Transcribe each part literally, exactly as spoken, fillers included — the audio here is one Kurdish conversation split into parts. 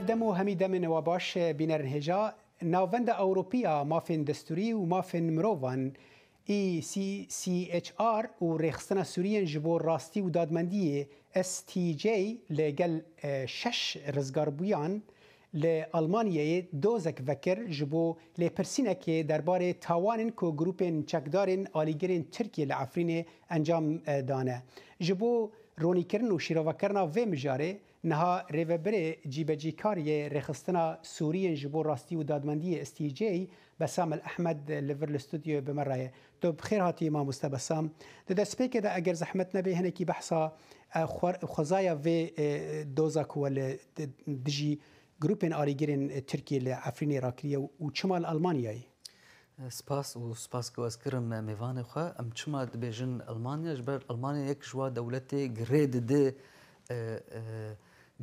Dem û hemî demên we baş, bînerên hêja. Navenda Ewropî ya Mafên Destûrî û Mafên Mirovan, E C C H R, û Rêxistina Sûriyên ji bo Rastî û Dadmendiyê, S T J, li gel, e, şeş rizgarbûyan li Almanyayê dozek vekir ji bo lêpirsînekê derbarê tawanên ku grûpên çekdarên alîgirên Tirkiyê li Efrînê encam, e, dane. Ji bo ronîkirin û şîrovekirina vê mijarê, niha rêvebirê cîbecîkar yê Rêxistina Sûriyên ji bo Rastî û Dadmendiyê, S T J, Besam El Ehmed, li vir li stûdyoyê bi me re ye. Tu bi xêr hatî, mamoste Besam. Di destpêkê de, eger zehmet nebe, hinekî behsa, e, xwe-, xwezaya vê, e, doza ku we li di-, dijî grûpên alîgirên Tirkiyê li Efrînê rakiriye û çima li Almanyayê? Spas û spas ku ez kirim mêvanê xwe. Em çima dibêjin Almanya? Ji ber Almanya yek ji wa dewletê girê didi, e, e,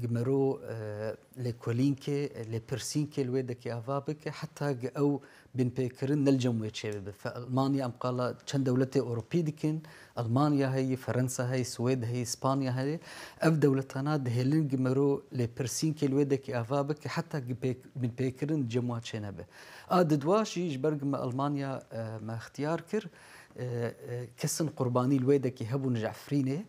gi mero, e, lêkolînkê, lêpirsînkê li wê dekê ava bike, heta gi ew binpêkirin ne li cem wê çêbibe. Fe-, Almanya, em qala çend dewletê Ewropî dikin, Almanya heyî, Ferensa heyî, Swêd heyî, Spanya heyî. Ev dewletana dihêlin gi mero lêpirsînkê li wê dekê ava bike, heta gi pêk-, binpêkirin cem wa çênebe. A didwa jî ji ber gi me Almanya, e, me ixtiyar kir, e, e, kesin qurbanî li wê dekê hebûn ji Efrînê.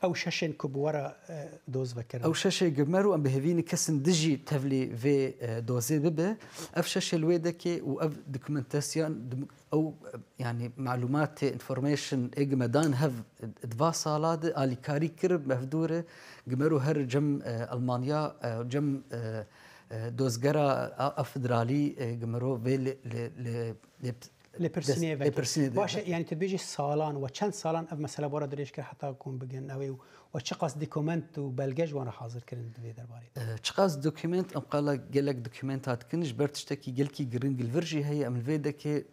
Ew şeşên ku bi we re, e, doz vekirin. Ew şeşê gi mero em bi hêvî ne kesin dijî tevlî vê, e, dozê bibe. Ev şeşê li wê dekê û ev dokumentasyon, ew, e, yanî malûmatê, information ê gi me dan hev di va sala de alîkarî kir, bi hevdû re gi mero her cem, e, Almanya, e, cem, e, e, dozgera a, a federalî, e, gi mero vê li, li, li, li Lêpirsînê dest-, vekir. Lêpirsînê de Baş e, vekir. Yanî tu dibêjî salan, we çend salan ev mesela bora dirêj kir heta ku hûn bigin ew ê û we çiqas dokument û belge ji wan re hazir kirin di vê derbarê de? E, çiqas dokument, em qala gelek dokument hatikin, ji ber tiştekî gelkî giring li vir jî heye, em li vê dekê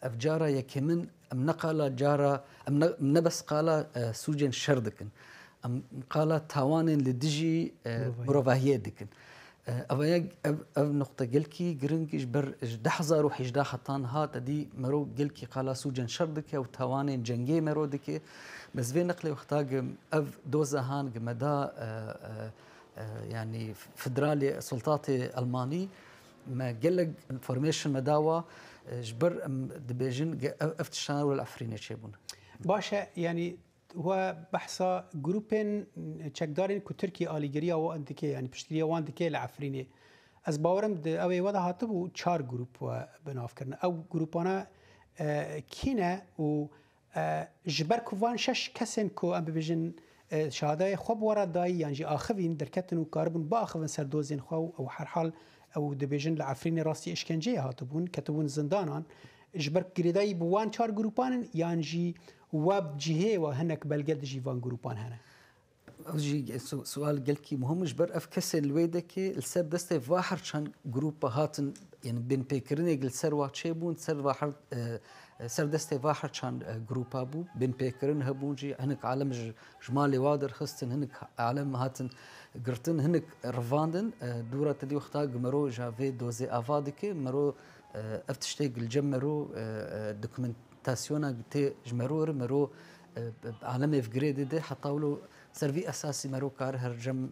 ev cara yekê min, em ne qala cara, em ne, em ne bes qala, e, sûcên şer dikin. Em qala tawanên li dijî, e, Mirovahiyê. mirovahiyê dikin. E, ev yek, ev, ev nuqte gelkî giring ji ber ji du hezar û hejdeh heta niha te dî mero gelkî qala sûcên şer dike û tawanên cengê mero dike. Bes vê neqlê wexta gi ev doza han gi me da, e, e, e, yanî federalê, sultatê Almanî, me gelek information me dawa, e, ji ber em dibêjin ge-, ev, ev tiştan li Efrînê çêbûn. Baş e, yanî we behsa grûpên çekdarên ku Tirkiye alîgiriya wan dike, yanî piştgiriya wan dike li Efrînê. Ez bawerim di ew ê we de hatibû çar grûp we bi nav kirin. Ew grûpana, e, kî ne û E, ji ber ku van şeş kesên ku em bibêjin, e, şehadayê xwe bi we re dayî yan jî axivîn derketin û karibûn biaxivin ser dozên xwe û ew herhal ew dibêjin li Efrînê rastî îşkenceyê hatibûn, ketibûn zindanan, ji ber girêdayî bi wan çar grûpan in yan jî we bi cihê we hinek belge dijî van grûpan hene? Ew jî su-, sual gelkî muhim e, ji ber ev kesên li wê dekê li ser destê va her çend grûpa hatin, yani binpêkirinek li ser wa çêbûn, ser va her, e, ser destê va her çend, e, grûpa bû, binpêkirin hebûn jî, hinek alem ji, ji malê wa derxistin, hinek alem hatin girtin, hinek rivandin, e, dûra te dî wexta gi mero ja vê dozê ava dike, mero, e, ev tiştê li cem mero, e, e, dokument-, tasyona tê ji mero re, mero, e, alemê vegirê dide, heta wilo ser vî esasî mero kar her cem, e,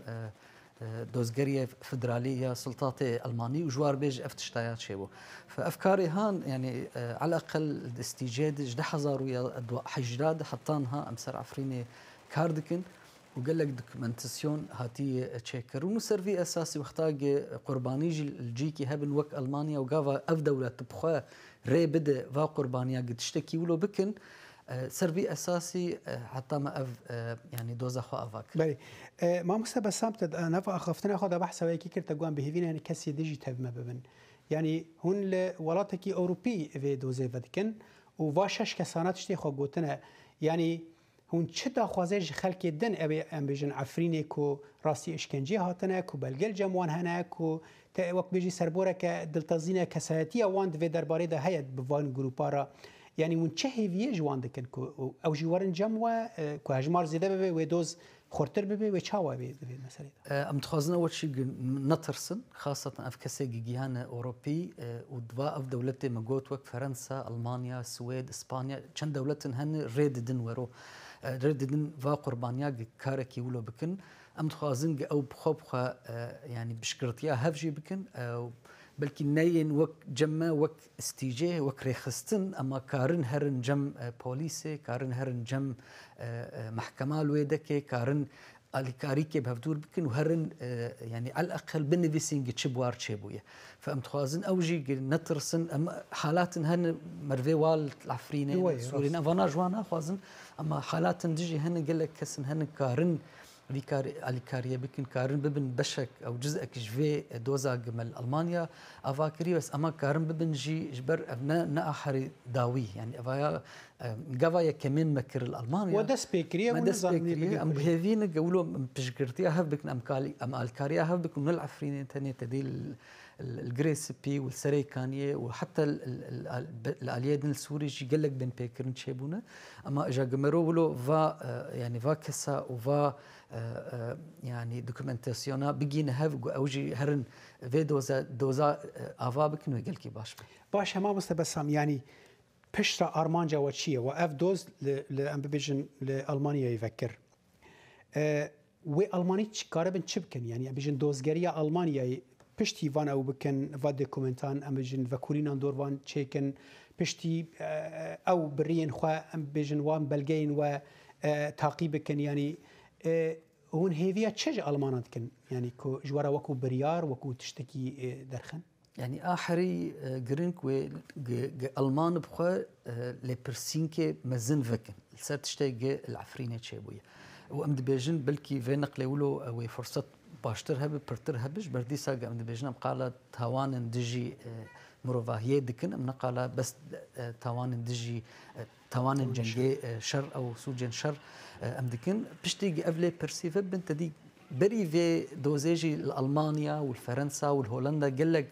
e, dozgeriye federalî ya sultatê Almanî û ji war bêj ev tiştaya çêbû. Fe ev karê han, yani, e, eleqel di stîcê de ji du hezar û hejdeh de heta niha em ser Efrînê kar dikin. û gelek dokumentasyon hatiye çêkirin û ser vî esasî wexta gi qurbanî jî li cîkî hebin wek Almanya û gava ev dewlet bi xwe rê bide va qurbaniya gi tiştekî wilo bikin, e, ser vî esasî, e, heta me ev, e, yanî doza xwe ava kir. Belê. E, mamoste Besam, te, e, nava axaftina xwe de behsa wê yekê kir, te got em bi hêvî ne kesê dijî tev me bibin. Yanî hûn li welatekî Ewropî vê dozê vedikin û va şeş kesana tiştê xwe gotine. Yanî Hûn çi daxwaze ji xelkê din, ew ê em bêjin Efrînê ku rastî îşkenceyê hatine, ku belge li cem wan hene, ku te wek bêjî serboreke diltezîne kesayetiya wan di vê derbarê de heye bi van grûpa re? Yanî hûn çi hêviyê ji wan dikin ku ew jî werin cem we, e, ku hejmar zêde bibe, wê doz xurtir bibe, wê çawa bê di vê meselê de? Em dixwazin ew çî netirsin, xaseten ev kesê gigihane Ewropî û diva ev dewletê me got wek Ferensa, Almanya, Swêd, Îspanya, çend dewletin hene rê didin wero, rê didin va qurbaniya karekî wilo bikin. Em dixwazin ge ew bixwe bixwe yanî bişkirtiya hev jî bikin. Belkî neyên wek cem me, wek stîcê, wek rêxistin, ema karin herin cem polîsê, karin herin cem mehkema li wê dekê, karin alîkarîkê bi hevdûr bikin û herin yanî eleqel binivîsîn gi çi buar çêbûye. Fe em dixwazin ew jî gi netirsin, em halatin hene mervê wal Efrînê, Sûrî ne, vana ji wan naxwazin, ema halatin dijî hene gelek kesin hene karin vî karî alîkariyê bikin, karin bibin beşek ew cizek ji vê doza gimel Almanya ava kirî, bes ema karin bibin jî ji ber ev ne ne aherî dawî, yanî evaya gava yekemîn me kir li Almanya. We dest pê kiriye, me dest pê kiriye, em guhêvî ne gewilo em piştgirtiya hev bikin, em kalî, em alîkariya hev bikin, ne li Efrînê tenê te dî li Li Girê Spî û li Serêkaniyê û heta li aliyê din li Sûrî jî gelek binpêkirin çêbûne. Ema îja gi mero wilo va, e, yanî va kesa û va, e, e, yanî dokumentasyona bigîne hev, ku ew jî herin vê doza, doza, e, ava bikin wê gelkî baş be. Baş e, mamoste Besam, yanî piştre armanca we çi ye? We ev doz li, li em bibêjin li Almanyayê vekir. E, wê Almanî çi karibin çi bikin? Yanî em bêjin dozgeriya Almanyayê piştî van ew bikin, va dokumentan, em bêjin vekolînan dor van çêkin, piştî, e, ew biriyên xwe, em bêjin wan belgeyên we, e, taqî bikin. Yanî, e, hûn hêviya çi ji Almanan dikin? Yanî ku ji we re wekû biryar, wekû tiştekî, e, derxin? Yanî a herî, e, giring wê gi, gi Alman bi xwe, e, lêpirsînkê mezin vekin li ser tiştê gi li Efrînê çêbûye. Û em dibêjin belkî vê neqlê wilo, e, wê firset baştir hebe, pirtir hebe, ji ber dîsa gi em dibêjin em qala tawanên dijî, e, mirovahiyê dikin, em ne qala bes, e, tawanên dijî, e, tawanên cengê, e, şer ew sûcên şer, e, em dikin. Piştî gi ev lêpirsî vebin, te dî berî vê dozê jî li Almanya û li Ferensa û li Holanda gelek,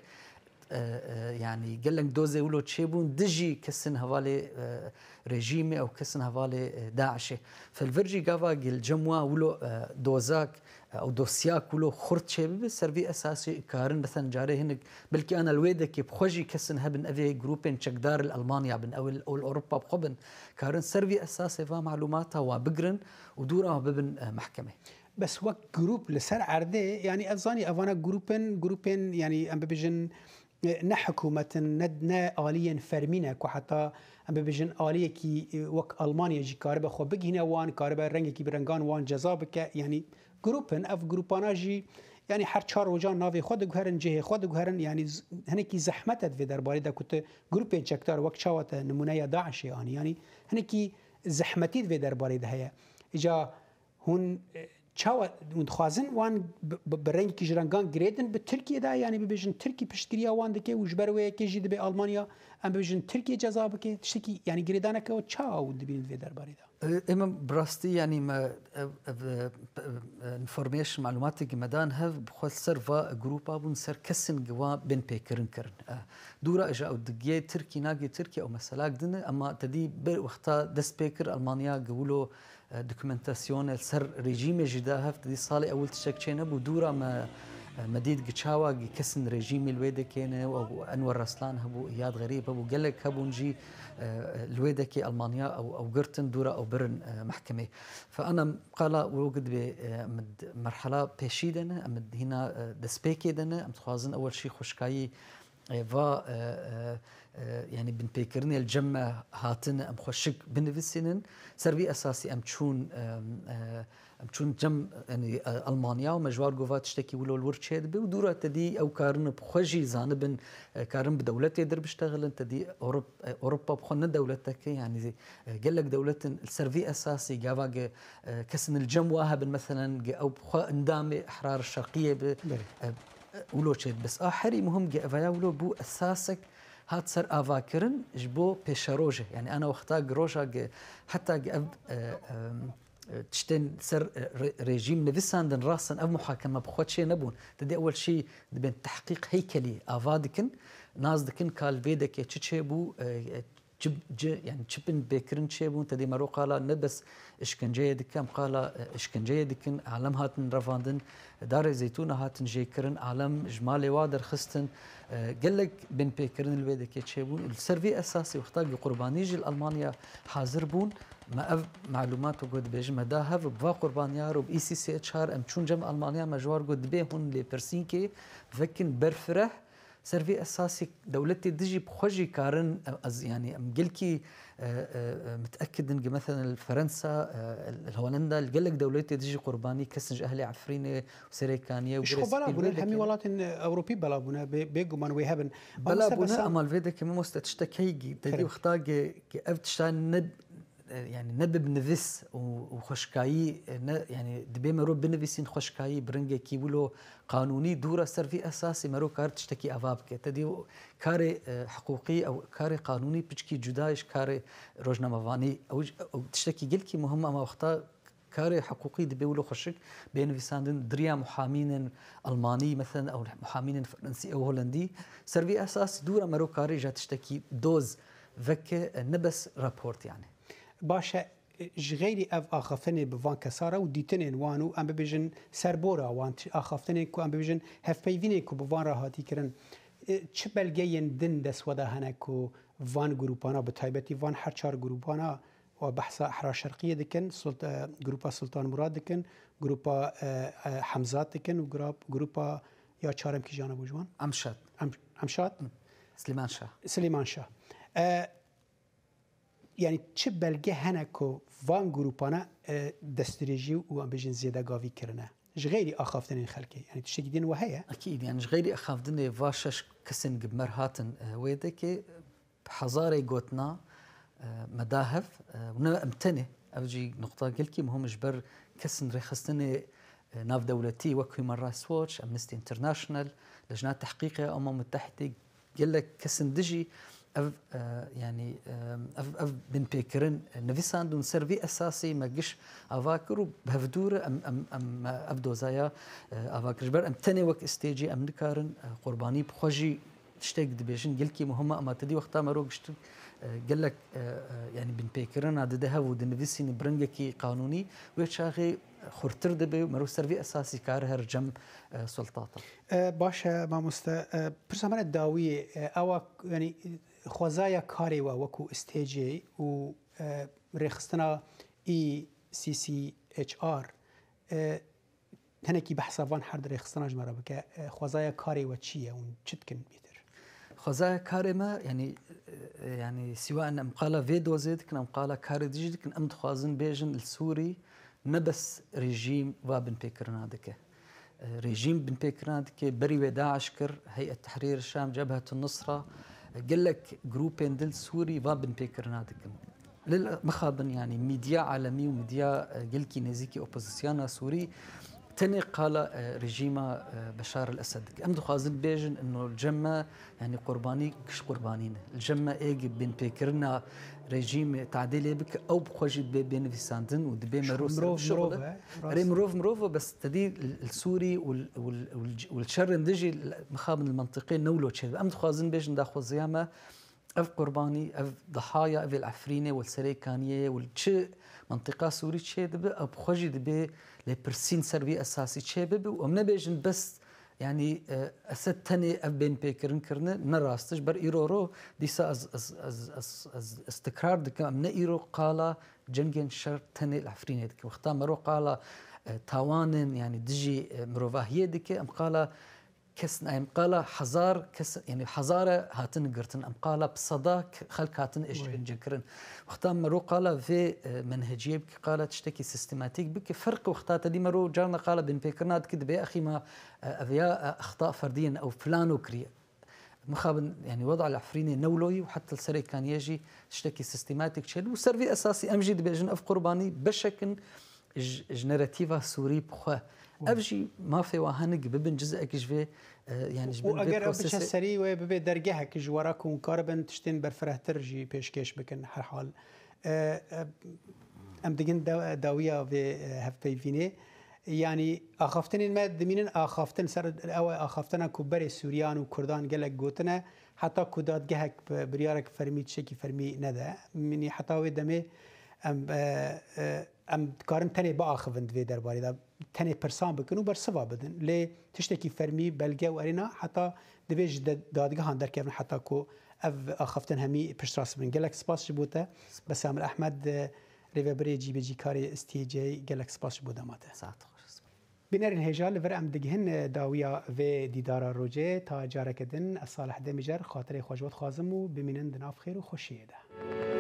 e, e, yanî gelek dozê wilo çêbûn dijî kesin hevalê, e, rejîmê ew kesin hevalê, e, DAIŞê. Fe li vir jî gava gi li cem wa wilo, e, dozak, ew dosya ku lo xurt çêbibe, ser vî esasî karin, mesela carê hinek, belkî ana li wê dekê bi xwe jî kesin hebin, ev ê grûpên çekdar li Almanya bin, ew li, ew li Ewropa bi xwe bin, karin ser vî esasê va malûmata wa bigirin û dûra wa bibin, e, mehkemê. Bes wek grûp li ser erdê, yanî ez zanî evana grûpên, grûpên, yanî em bibêjin, e, ne hikûmet in, ne, ne aliyên fermî ne ku heta em bibêjin aliyekî, e, wek Almanya jî karibe xwe bigihîne wan, karibe rengekî bi rengan wan ceza bike. Yanî grûp in, ev grûpana jî, yanî her çar rojan navê xwe diguherin, cihê xwe diguherin. Yanî z-, hinekî zehmet e di vê derbarê de ku tu grûpên çekdar wek çawa te nimûneya DAIŞê anî. Yanî hinekî zehmetî di vê derbarê de heye. Îca Hûn, e, çawa, hûn dixwazin wan bi, bi, bi rengekî ji rengan girêdin bi Tirkiyê de, yanî bibêjin Tirkî piştgiriya wan dike û ji ber wê yekê jî dibê Almanya, em bibêjin Tirkiye ceza bike, tiştekî, yanî girêdaneke we çawa hûn dibînin di vê derbarê de? E, ê min bi rastî, yanî me ev, ev, e, e, information, malûmatekî me dan hev, bi xwe li ser va grûpa bûn, ser kesin gi wa binpêkirin kirin. E, dûra îja ew digê Tirkî, nagê Tirkî, ew meselak din e, ema te dî ber wexta dest pê kir Almanya gi wilo e, dokumentasyonê li ser rejîmê jî da hev, te dî salê ewil tiştek çê nebû. Dûra me, e, me dît gi çawa gi kesên rejîmê li wê dekê ne, ew Enwer Reslan hebû, Îyad Xerîb hebû, gelek hebûn jî, e, e, li wê dekê Almanya ew, ew girtin, dûra ew birin, e, mehkemê. Fe ana qala wilo gi dibê, e, em di merhela pêşî de ne, em di hîna, e, destpêkê de ne, em dixwazin ewil şî xweşkayî e, va, e, e, e, yanî binpêkirinê li cem me hatine, em xweşik binivîsînin. Ser vî esasî em çûn, e, e, em çûn cem, yanî, e, Almanya û me ji war got va tiştekî wilo li wir çêdibe û dûra te dî ew karin bi xwe jî zanibin, e, karin bi dewletê dir biştexilin, te dî Ewrop-, e, Ewropa bi xwe ne dewletek e, yanî, e, gelek dewletin li ser vî esasî gava ge, e, kesin li cem wa hebin, meselen ge ew bi xwe endamê Ihrar Şerqiyê bi, Belê. e, Wilo çêt, bes a herî muhim ge evaya wilo bû esasek hat ser avakirin ji bo pêşerojê. Yanî ana wexta gi roja gi heta gi ev, e, e, e, tiştên ser, e, re-, rejîm nivîsandin, rast in ev muhakeme bi xwe çê nebûn. Te dê ewil şî dibên tehqîq heykelî ava dikin, nas dikin ka li vê dekê çi çêbû, e, e, çi, ci, yani çi binpêkirin çêbûn, te dî mero qala ne bes işkenceyê dike, em qala, e, işkenceyê dikin, alem hatin revandin, darê zeytûna hatin jêkirin, alem ji malê wa derxistin, e, gelek binpêkirin li wê dekê çêbûn. Li ser vî esasî wexta ku qurbanî jî li Almanya hazir bûn, me ev malûmat ku dibêjin me da hev, bi va qurbaniyar û bi E C C H R em çûn cem Almanya, me ji war got dibê hûn lêpirsînkê vekin berfireh, ser vî esasî dewletê dijî bi xwe jî karin, ez, yanî em gelkî, e, e, e, mitekid in ki, meselen, li Ferensa, e, li Holenda, li gelek dewletê dijî qurbanî kesin ji ehlê Efrînê û Serêkaniyê û Ji xwe bela Girê bûne, Spî li hemî wê welatên, e, Ewropî bela bûne, bê, bêguman wê hebin. Bela Mamoste bûne, Besa- ema li vê dekê mamoste tiştek heyî, te dî Kerem. wexta ge, ge ev tişta ne, e, yani ne bi nivîs û, û xweşkayî, e, ne, yani dibê mero binivîsîn xweşkayî bi rengekî wilo qanûnî dûra ser vî esasî mero kar tiştekî ava bike. Te dî karê, e, hiqûqî ew karê qanûnî piçkî cuda ji karê rojnamevanî. Ew, ew tiştekî gelkî muhim e, ama wexta karê hiqûqî dibê wilo xweşik bê nivîsandin di riya muhamînên Almanî, meselen ew muhamînên Fransî, ew Holendî. Ser vî esasî dûra mero karê ja tiştekî doz veke, e, ne bes raport yani. Baş e, ji xeyrî ev axaftinê bi van kesa re û dîtinên wan û em bibêjin serbora wan ti-, axaftinên ku em bibêjin hevpeyvînên ku bi van re hatî kirin, e, çi belgeyên din destweda hene ku van grûpana, bi taybetî van her çar grûpana, we behsa Ehra Şerqiyê dikin, Sult-, e, grûpa Sultan Murad dikin, grûpa, e, e, Hemzat dikin û grap-, grûpa ya çarem kîjan bû ji wan? Emşad. Em-, Emşad? Hı. Silêman Şah. Silêman Şah. E, Yani çi belge hene ku van grûpana, e, destdirêjî û em bêjin zêdegavî kirine? Ji xeyrî axaftinên xelkê. Yani tiştekî din we heye? Ekîd, yani ji xeyrî axaftinê va şeş kesên gi mer hatin, e, wê dekê hezarê gotina, e, me da hev, e, û ne em tenê. Ev jî nuqta gelkî muhim ji ber kesên rêxistinê, e, navdewletî wek Human Rights Watch, Amnesty International, Lejna Tehqîqê Umam Mutehidê, gelek kesên dijî ev, e, yanî, e, ev, ev binpêkirin, e, nivîsandin. Ser vî esasî me giş ava kir û bi hevdû re em, em, em, me ev dozaya, e, ava kir. Ji ber em tenê wek stêcî em nikarin, e, qurbanî bi xwe jî tiştek dibêjin, gelkî muhim e, ama te dî wexta mero giştin, e, gelek, e, e, yanî binpêkirina dide hev û dinivîsîne bi rengekî qanûnî, wê çaxê xurtir dibe û mero ser vî esasî kar her cem, e, sultata. E, baş e, mamoste, e, pirsa me re dawiyê, e, ewa, yanî, xwezaya karê we wekû stêcê û, e, rêxistina E C C H R, e, hinekî behsa van her di rêxistina ji me re bike. E, xwezaya karê we çi ye? Hûn çi dikin bêtir? Xwezaya karê me, yanî, e, yanî siwa em qala vê dozê dikin, em qala karê dijî dikin, em dixwazin bêjin li Sûrî ne bes rejîm va binpêkirina dike. E, rejîm binpêkirina dike, berî wê DAIŞ kir, Heyet Tehrîr Şam, Cebhetun Nusra, e, gelek grûpên dil Sûrî va binpêkirina dikin. Lil mixabin, yanî medya alemî û medya, e, gelkî nêzîkî opozisyona Sûrî tenê qala, e, rejîma, e, Beşar el Esed dike. Em dixwazin bêjin, ino li cem me, yanî qurbanî giş qurbanî ne. Li cem me êg binpêkirina rejîmê tadê lê bike, ew bi xwe jî dibê bê nivîsandin û dibê mero ser mirov, bişuxile. Mirov e, rast. Erê, mirov mirov e, bes te dî li, li Sûrî û li, û li, û li, û li şerên dijî li, mixabin li mentiqê newlo çêdibe. Em dixwazin bêjin daxwaziya me, ev qurbanî, ev dihaya, ev ê li Efrînê, û li Serêkaniyê, û li çi mentiqa Sûrî çêdibe, ew bi xwe jî dibê lêpirsîn ser vî esasî çêbibe û em nebêjin bes, yanî, e, Esed tenê ev binpêkirin kirine, ne rast e. Ji ber îro ro dîsa ez, ez, ez, ez, ez, ez tikrar dikim, em ne îro qala cengên şer tenê li Efrînê dikin. Wexta mero qala, e, tawanên, yanî dijî, e, mirovahiyê dike, em qala kes, em qala hezar kes, yanî hezare hatin girtin, em qala bi seda k-, xelk hatin Wê. êşkencekirin. Wexta mero qala vê, e, menheciyê bike, qala tiştekî sistematîk bike, ferq wexta te dî mero carna qala binpêkirina dike, dibê exî ma, e, ev ya, e, exta ferdî yên ew filano kiriye. Mixabin, yanî weda li Efrînê newloyî û heta li Serêkaniyê jî tiştekî sistematîk çêdibe û ser vî esasî em jî dibêjin ev qurbanî beşek in ji, ji neretîva Sûrî bi xwe. Wê. Ev jî mafê wa hene ku bibin cizek ji vê, e, yanî ji Û bin vê eger ev biçe prosesê. serî wê bibe dergehek ji we re ku hûn karibin tiştên berfirehtir jî pêşkêş bikin herhal. E, e, em digin da-, dawiya vê, e, hevpeyvînê. Yanî axaftinên me dimînin axaftin ser ew e, axaftina ku berê Sûriyan û Kurdan gelek gotine, heta ku dadgehek bi-, biryarek fermî, tiştekî fermî nede. Minî heta wê demê em, e, e, em dikarin tenê biaxivin di vê derbarê de, tenê pirsan bikin û bersiva bidin. Lê tiştekî fermî, belge û erêna heta divê ji de-, dadgehan derkevin heta ku ev axaftin hemî piştrast bin. Gelek spas ji bo te. Besamil Ehmed, e, rêvebirê cîbecîkarê S T J, gelek spas ji bo dema te. Saet xweş. Bînerên hêja, li vir em digihin dawiya vê dîdara rojê. Ta careke din, ez Salih Demîjer, xatirê xwe ji we dixwazim û bimînin di nav xêr û xweşiyê de.